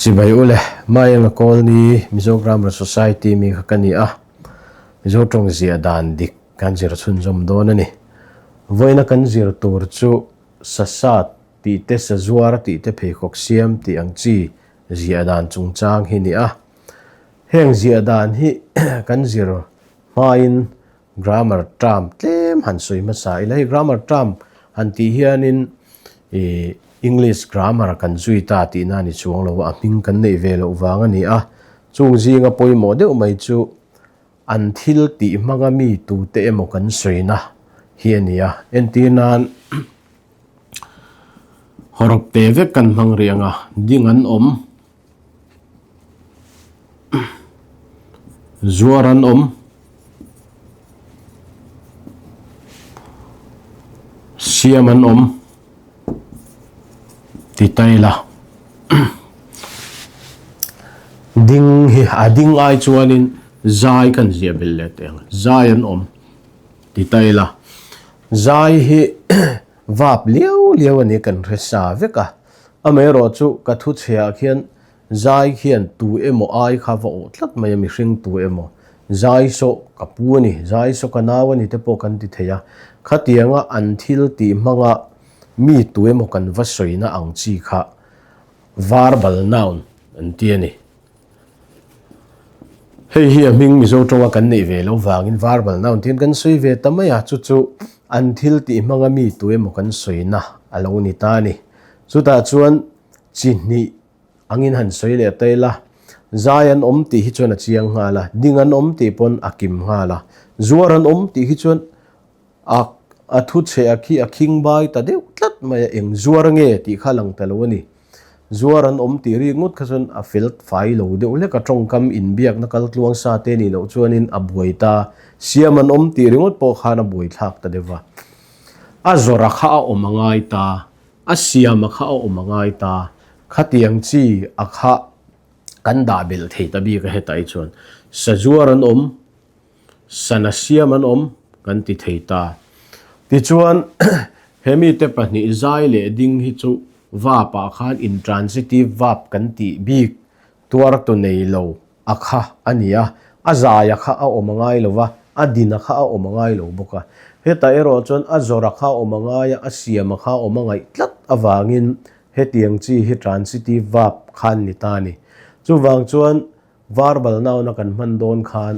Chibai ule, Maenga Kawlni Mizo Grammar Society mi kha ka ni a, Mizo tawng ziah dan dik kan zir chhunzawm dawn a ni. Vawiina kan zir tur chu sasat tih te sazuar tih te pheikhawk siam tih ang chi ziah dan chungchang hi ni a. Heng ziah dan hi kan zir hmain Grammar term tlem han sawi hmasa ila hei grammar term han tih hianin ih English grammar kan zui ta tihna a ni chuang lo a, a hming kan neih ve loh vang a ni a. Chung zinga pawimawh deuh mai chu an thil tih hmanga mi tute emaw kan sawina hi a ni a. Entir nan hawrawp te vek kan hmang rih ang a, ding an awm. Zuar an awm. Siam an awm. Ti ta ila. Ding hi a ding ai chuanin zai kan ziah belh leh teh ang. Zai an awm. Ti ta ila. Zai hi vap liau liau a ni kan hre sa vek a. Amaherawhchu ka thu chheah khian zai khian tu emaw ai kha va awh tlat mai a, mihring tu emaw zai saw ka pu a ni, zai saw ka nau a ni te pawh kan ti thei a. Khatianga an thil tih hmanga mi tu emaw kan va sawina ang chi kha verbal noun an ti a ni. Hei hi a hming Mizo tawnga kan neih ve loh vangin verbal noun tiin kan sawi ve ta mai a, chu chu an thil tih hmanga mi tu emaw kan sawina a lo ni ta a ni. Chutah chuan chi hnih angin han sawi leh ta ila, zai an awm tih hi chuan a chiang nghal a, ding an awm tih pawn a kim nghal a, zuar an awm tih hi chuan a a thu chhe a khi a khing bai ta deuh tlat mai a, eng zuar nge tih kha lang ta lo a ni. Zuar an awm tih rik ngawt kha chuan a fel fai lo deuh hlek a, tawngkam inbiakna kal tluang sa te nih loh chuanin a buai ta, siam an awm tih ringawt pawh khan a buai thlak ta deuh va. A zawrha kha a awm a ngai ta, a siama kha a awm a ngai ta, khatiang chi a kha kan dah belh thei ta bik a hetah hi chuan sazuar an awm, sana siam an awm kan ti thei ta. Tichuan he mite pahnih zai leh ding hi chu vap ah khan intransitive verb kan tih bik tuar tu nei lo a kha a ni a, a zai a kha a awm a ngai lo va, a din a kha a awm a ngai lo bawk a. Hetah erawh chuan a zawr a kha a awm a ngai a, a siam a kha a awm a ngaih tlat avangin hetiang chi hi transitive verb khan ni ta a ni. Chuvang chuan Verbal noun a kan hman dawn khan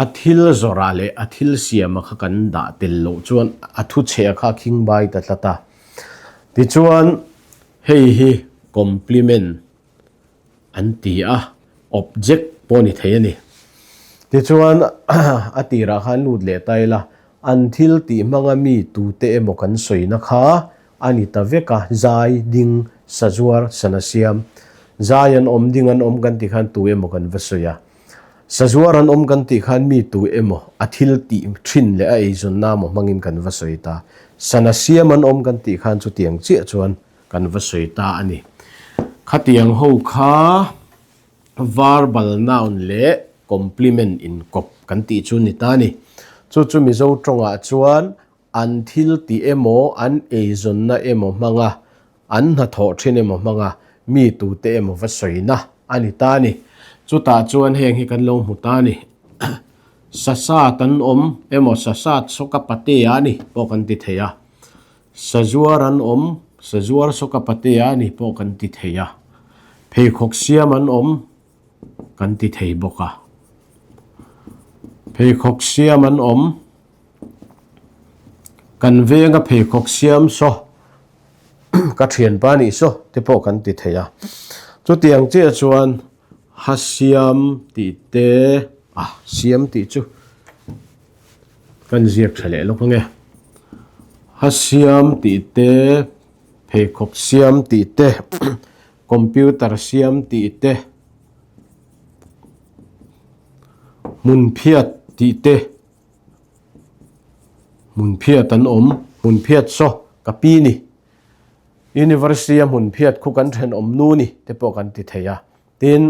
a thil zawrah leh a thil siama kha kan dah tel loh chuan a thu chheh kha a khing bai ta tlat a. Tichuan hei hi complement an ti a, object pawh a ni thei a ni. Tichuan a tirah khan lut leh ta ila, an thil tih hmanga mi tute emaw kan sawina kha A ni ta vek a, zai, ding, sazuar, sana siam. Zai an awm, ding an awm kan tih khan tu emaw kan va sawi a. Sazuar an awm kan tih khan mi tu emaw a thil tih thin leh a eizawnna emaw hmangin kan va sawi ta. Sana siam an awm kan tih khan chutiang chiah chuan kan va sawi ta a ni. Khatiang ho kha verbal noun leh complement inkawp kan tih chu ni ta a ni. Chu chu Mizo tawngah chuan An thil tih emaw, an eizawnna emaw hmanga, an hnathawh thin emaw hmanga mi tute emaw va sawina a ni ta a ni. Chutah chuan heng hi kan lo hmu ta a ni. Sasat an awm emaw sasat sawka patea a ni pawh kan ti thei a. Sazuar an awm, sazuar sawka patea a ni pawh kan ti thei a. Pheikhawk siam an awm kan ti thei bawk a. Pheikhawk siam an awm. Kan venga pheikhawk siam saw ka thianpa nih saw te pawh kan ti thei a. Chutiang chiah chuan ha siam tih te a siam tih chu kan ziak tha leh lawk ange. Ha siam tih te pheikhawk siam tih te computer siam tih te hmun phiat tih te. Hmun phiat an awm, hmun phiat saw ka pi ni. University a hmun phiat khu kan thenawm nu ni te pawh kan ti thei a. Tin,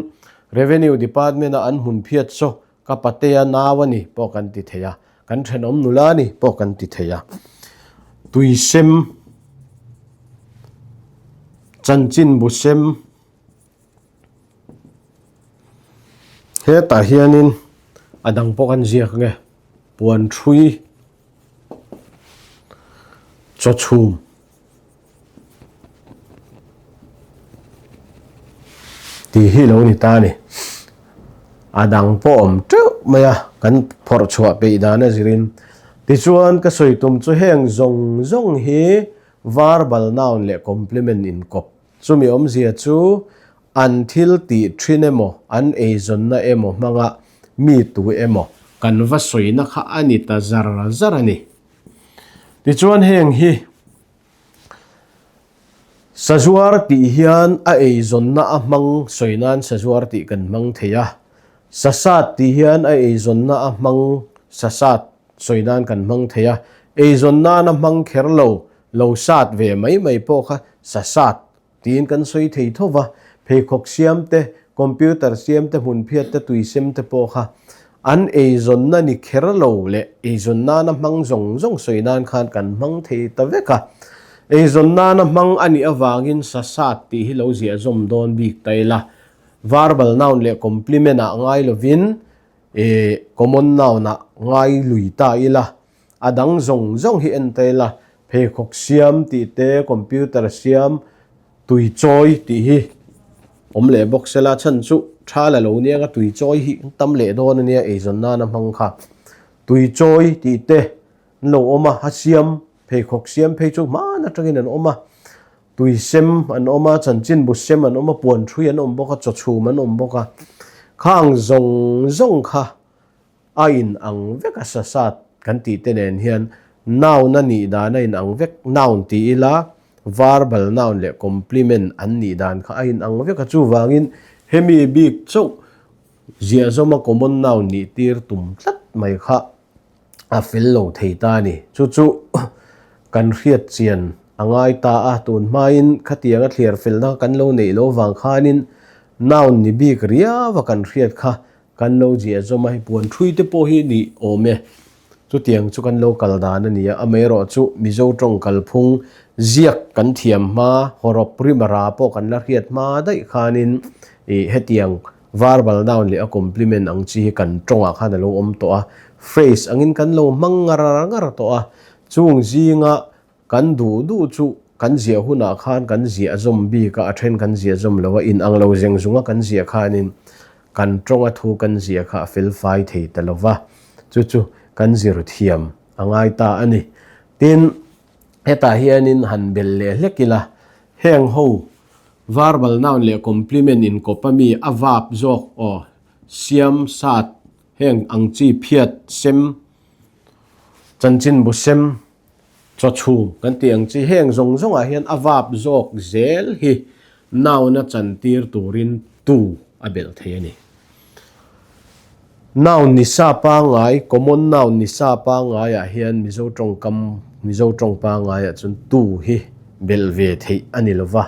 Revenue Department a an hmun phiat saw ka patea nau a ni pawh kan ti thei a, kan thenawm nula ni pawh kan ti thei a. Tuisem, chanchinbu sem. Hetah hianin a dang pawh kan ziak nge puan thui chaw chhum tih hi lo ni ta a ni. A dang pawh awm teuh mai a, kan phawrh chhuah peih dan a zirin. Tichuan ka sawi tum chu heng zawng zawng hi verbal noun leh complement inkawp. Chumi awmzia chu an thil tih thin emaw, an eizawnna emaw hmanga mi tu emaw kan va sawina kha a ni ta zar zar a ni. Tichuan heng hi Sazuar tih hian a eizawnna a hmang sawi nan sazuar tih kan hmang thei a, sasat tih hian a eizawnna a hmang sasat sawi nan kan hmang thei a, eizawn nan a hmang kher lo, lo sat ve mai mai pawh kha sasat Tiin kan sawi thei tho va, pheikhawk siam te, computer siam te, hmunphiat te, tui sem te pawh kha an eizawnna ni kher lo leh eizawn nana hmang zawng zawng sawi nan khan kan hmang thei ta vek a. Eizawn nana hmang a nih avangin sasat tih hi lo ziah zawm dawn bik ta ila, verbal noun leh complement ah ngai lovin common noun ah ngai lui ta ila, A dang zawng zawng hi en ta ila, pheikhawk siam tih te, computer siam, tui chawi tih hi awm leh bawk sela, chhan chu tha la lo nia ka tui chawi hi tam leh dawn ania eizawn nana hmang kha. Tui chawi tih te an lo awm a, a siam pheikhawk siam phei chu hman atangin an awm a, tui sem an awm a, chanchinbu sem an awm a, puan thui an awm bawk a, chaw chhum an awm bawk a, khang zawng zawng kha A in ang vek a sasat kan tih te nen hian noun a nih dan a in ang vek, noun ti ila verbal noun leh complement an nih dan kha a in ang vek a, chuvangin hemi bik chauh ziahzawma common noun nih tir tum tlat mai kha a fel lo thei ta a ni. Chu chu kan hriat chian a ngai ta a, tun hmain khatianga thliar felna kan lo neih loh vang khanin noun ni bik riau a kan hriat kha Kan lo ziah zawm a, hei puan thui te pawh hi ni awm e. Chutiang chu kan lo kal dan a ni a, amaherawh chu Mizo tawng kalphung ziak kan thiam hma, hawrawp rimara pawh kan la hriat hma daih khanin ih hetiang verbal noun leh a complement ang chi hi kan tawngah khan a lo awm tawh a, phrase angin kan lo hmang ngar ngar tawh a, chung zinga Kan duh duh chu kan ziah hunah khan kan ziah zawm bik a, a then kan ziah zawm lo a, in ang lo zeng zunga kan ziah khanin kan tawnga thu kan ziah kha a fel fai thei ta lo va, chu chu kan zir thiam a ngai ta a ni. Tin, hetah hianin han bel leh hlek ila, heng ho verbal noun leh complement inkawp a mi a vap zawk aw, siam, sat, heng ang chi phiat, sem, chanchinbu sem, Chaw chhum kan tih ang chi heng zawng zawngah hian a vap zawk zel hi noun a chantir turin tu a belh thei a ni. Noun ni sa pangngai, common noun ni sa pangngaiah hian Mizo tawngkam, Mizo tawng pangngaiah chuan tu hi belh ve theih a ni lova.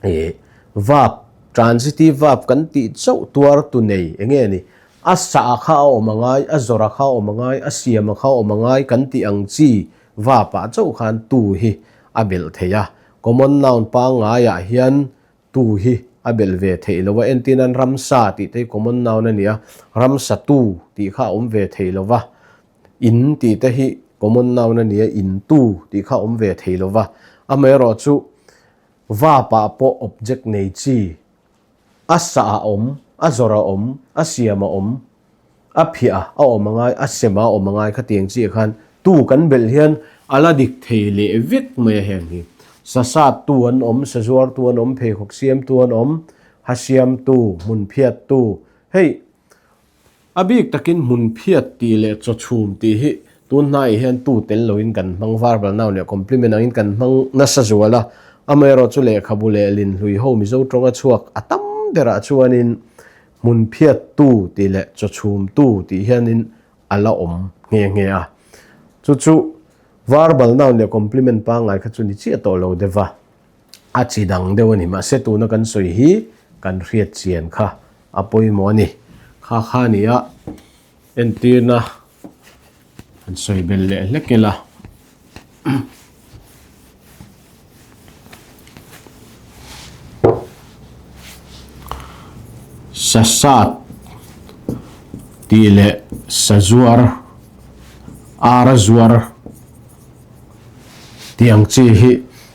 Ih verb, transitive verb kan tih chauh tuar tu nei eng nge ni? A sa kha a awm a ngai, a zawrh a kha a awm a ngai, a siam a kha a awm a ngai kan tih ang chi va pah chauh khan tu hi a belh theih a. Common noun pangngaiah hian tu hi a belh ve theih lo a, entir nan ramsa tih te hi common noun a ni a, ramsa tu tih kha a awm ve thei lo va, in tih te hi common noun a ni a, in tu tih kha a awm ve thei lo va. Amaherawhchu va pah pawh object nei chi A sa a awm, a zawrh a awm, a siam a awm, a phiah a awm a ngai, a sem a awm a ngai khatiang chiah khan tu kan belh hian a la dik thei leh vek mai a heng hi. Sa sat tu an awm, sa zuar tu an awm, pheikhawk siam tu an awm, ha siam tu, hmun phiat tu, hei A bik takin hmun phiat tih leh chaw chhum tih hi tun hnaiah hian tu tel loin kan hmang verbal noun leh complement angin kan hmang nasa zual a, amaherawh chu lehkhabu leh linhlui ho Mizo tawnga chhuak a tam berah chuanin hmun phiat tu tih leh chaw chhum tu tih hianin a la awm nghe nghe a. Chu chu verbal noun leh complement pangngai kha chu ni chiah tawh lo deuh va. A chi dang deuh a ni. Mahse tuna kan sawi hi kan hriat chian kha a pawimawh a ni. Kha kha a ni a, entirna han sawi belh leh hlek ila. Sasat. Tih leh sa zuar, ara zuar tih ang chi hi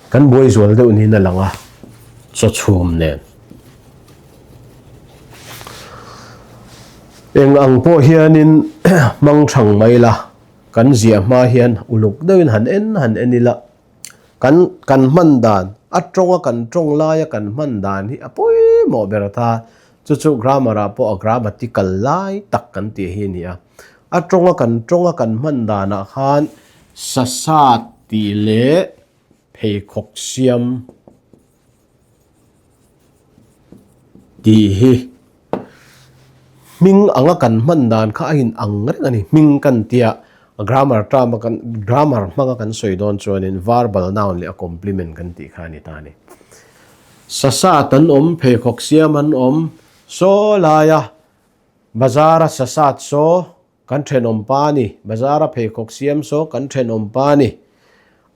kan buai zual deuh niin a lang a, chaw chhum nen. Eng ang pawh hianin hmang thang mai la, kan ziah hma hian uluk deuhin han en han en ila. Kan kan hman dan, a tawnga kan tawng laia kan hman dan hi a pawimawh ber ta. Chu chu grammar ah pawh a grammatical lai tak kan tih hi a ni a. A tawnga kan tawnga kan hman danah khan sasat tih leh pheikhawk siam Tih hi hming anga kan hman dan kha a in ang reng a ni. Hming kan tia grammar term a kan grammar hmanga kan sawi dawn chuanin verbal noun leh a complement kan tih kha a ni ta a ni. Sasat an awm, pheikhawk siam an awm, saw laia bazar a sasat saw Kan thenawm pa ni, bazar a pheikhawk siam saw kan thenawm pa ni.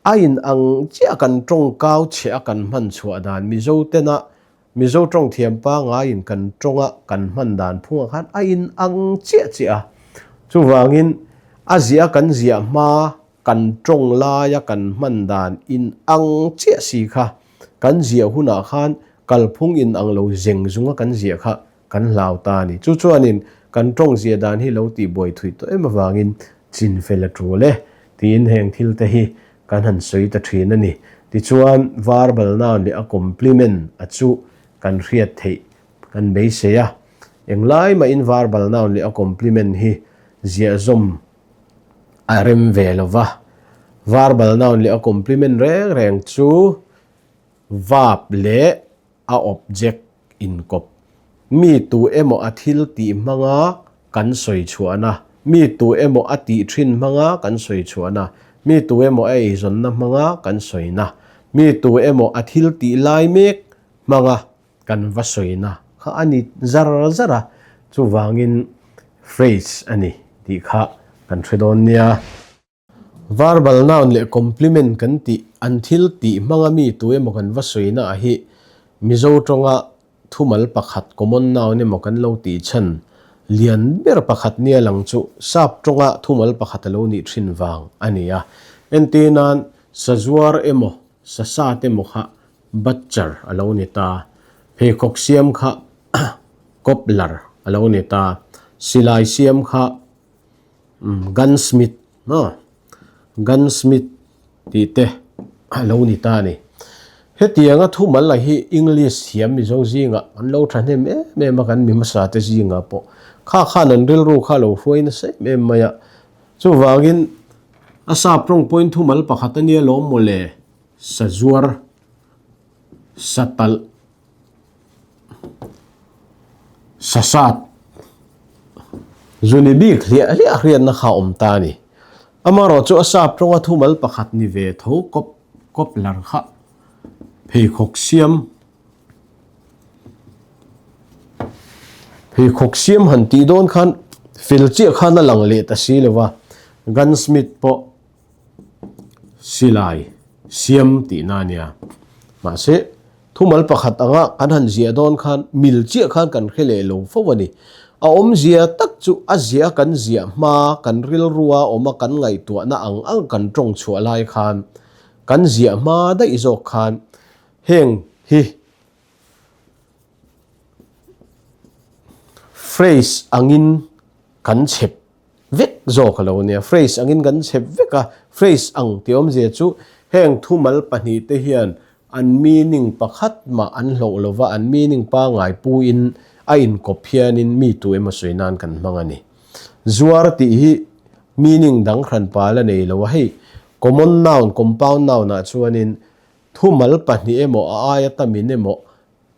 A in ang chiah kan tawng kau chhe a kan hman chhuah dan Mizo tena Mizo tawng thiam pangaiin kan tawng a kan hman dan phungah khan a in ang chiah chiah a. Chuvangin a ziah a kan ziah hma kan tawng laia kan hman dan in ang chiah si kha kan ziah hunah khan kalphung in ang lo zeng zunga kan ziah kha Kan hlau ta a ni. Chu chuanin kan tawng zia dan hi lo tihbuai thuih tawh em avangin chin fel a tul e tiin heng thil te hi kan han sawi ta thin a ni. Tichuan verbal noun leh a complement a chu kan hriat theih kan beisei a. Englai mahin verbal noun leh a complement hi ziahzawm a rem ve lo va. Verbal noun leh a complement reng reng chu verb leh a object inkawp. Mi tu emaw a thil tih hmanga kan sawi chhuahna, mi tu emaw a tih thin hmanga kan sawi chhuahna, mi tu emaw a eizawnna hmanga kan sawina, mi tu emaw a thil tih lai mek hmanga kan va sawina kha a ni zar zar a, chuvangin phrase a ni tih kha kan hre dawn nia. Verbal noun leh complement kan tih an thil tih hmanga mi tu emaw kan va sawina ah hi Mizo tawnga thumal pakhat common noun emaw kan lo tih chhan lian ber pakhat nia lang chu sap tawnga thumal pakhat a lo nih thin vang a ni a. Entir nan sazuar emaw sasat emaw kha butcher a lo ni ta, pheikhawk siam kha cobbler a lo ni ta, silai siam kha Gunsmith maw? Gunsmith tih te a lo ni ta a ni. Hetianga thumal la hi English thiam Mizo zingah an lo thahnem em em a kan mi hmasa te zingah pawh kha khan an rilru kha a lo hruai nasa em em mai a. Chuvangin a sap tawng pawhin thumal pakhat a nia lawm mawle, sazuar, satalh, Sasat zuni bik hliah hliah hriatna kha a awm ta a ni. Amaherawh chu a sap tawnga thumal pakhat ni ve tho kawp kawp lar kha pheikhawk siam pheikhawk siam han tih dawn khan fel chiah khan a lang leh ta si lo va, Gunsmith pawh Silai siam tihna a nia. Mahse, thumal pakhat anga kan han ziah dawn khan mil chiah khan kan hre leh lo fo a ni. A awmzia tak chu a ziah kan ziah hma, kan rilrua awma kan ngaihtuahna ang ang kan tawng chhuah lai khan, kan ziah hma daih zawk khan heng hi phrase angin kan chhep vek zawk a lo nia. Phrase angin kan chhep vek a, phrase ang tih awmzia chu heng thumal pahnihte hian an meaning pakhat mah an hloh lova, an meaning pangngai puin a inkawp hianin mi tu emaw sawi nan kan hmang a ni. Zuar tih hi meaning dang hran pal a nei lo a, hei common noun, compound noun ah chuanin thumal pahnih emaw a aia tamin emaw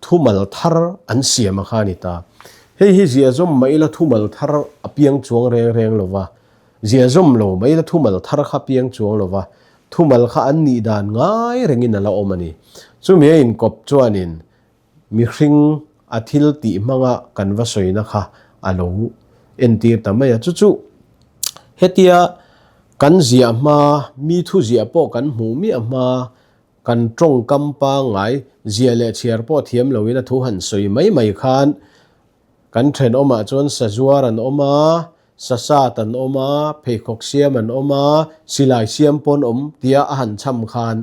Thumal thar an siam a kha a ni ta. Hei hi ziahzawm mah ila thumal thar a piang chuang reng reng lo va, ziahzawm lo mah ila thumal thar kha piang chuang lo va, thumal kha an nih dan ngai rengin a la awm a ni. Chumi a inkawp chuanin mihring a thil tih hmanga kan va sawina kha a lo entir ta mai a. Chu chu hetia kan ziah hma, mi thu ziah pawh kan hmuh miah hma, Kan tawngkam pangngai ziah leh chhiar pawh thiam loin a thu han sawi mai mai khan Kan thenawmah chuan sazuar an awm a, sasat an awm a, pheikhawk siam an awm a, silai siam pawh an awm tia a han chham khan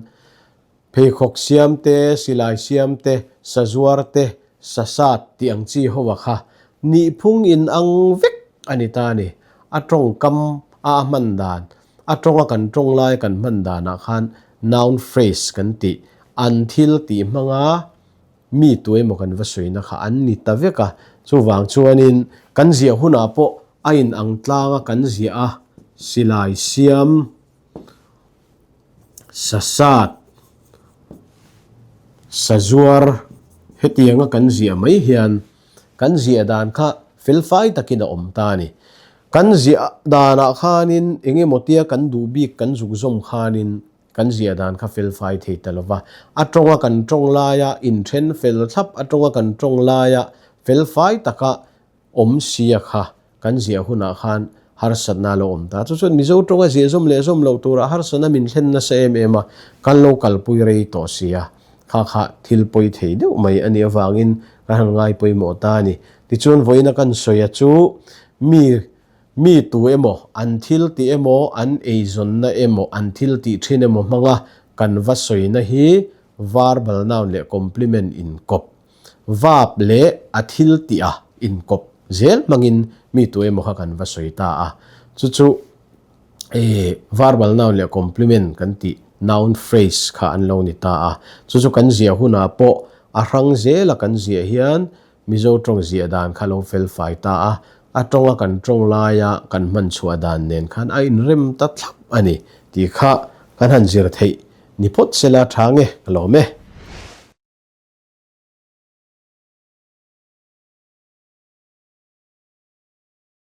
pheikhawk siam te, silai siam te, sazuar te, sasat tih ang chi ho a kha nihphung in ang vek a ni ta a ni. A tawngkam a a hman dan, a tawnga kan tawng lai kan hman danah khan noun phrase kan tih, an thil tih hmanga Mi tu emaw kan va sawina kha an ni ta vek a, chuvang chuanin kan ziah hunah pawh a in ang tlang a kan ziah a, silai siam sasat sazuar hetianga kan ziah mai hian kan ziah dan kha felfai takin a awm ta a ni. Kan ziah danah khanin eng emaw tia kan duh bik kan zuk zawm khanin Kan ziah dan kha felfai thei ta lova, a tawnga kan tawng laia inthen fel thlap, a tawnga kan tawng laia felfai taka awm sia kha kan ziah hunah khan harsatna a lo awm ta. Chu chuan Mizo tawnga ziah zawm leh zawm loh turah harsatna min thlen nasa em em a, kan lo kalpui rei tawh sia, kha kha thil pawi thei deuh mai a nih avangin kan han ngai pawimawh ta a ni. Tichuan vawiina kan sawi a chu mi Mi tu emaw, an thil tih emaw, an eizawnna emaw, an thil tih thin emaw hmanga kan va sawina hi verbal noun leh complement inkawp, verb leh a thil tih a inkawp zel hmangin mi tu emaw kha kan va sawi ta a. Chu chu verbal noun leh complement kan tih noun phrase kha an lo ni ta a. Chu chu kan ziah hunah pawh a hrang zela kan ziah hian Mizo tawng ziah dan kha lo fel fai ta a, a tawnga kan tawng laia kan hman chhuah dan nen khan a inrem ta thlap a ni tih kha kan han zir theih ni phawt sela tha nge ka lawm e.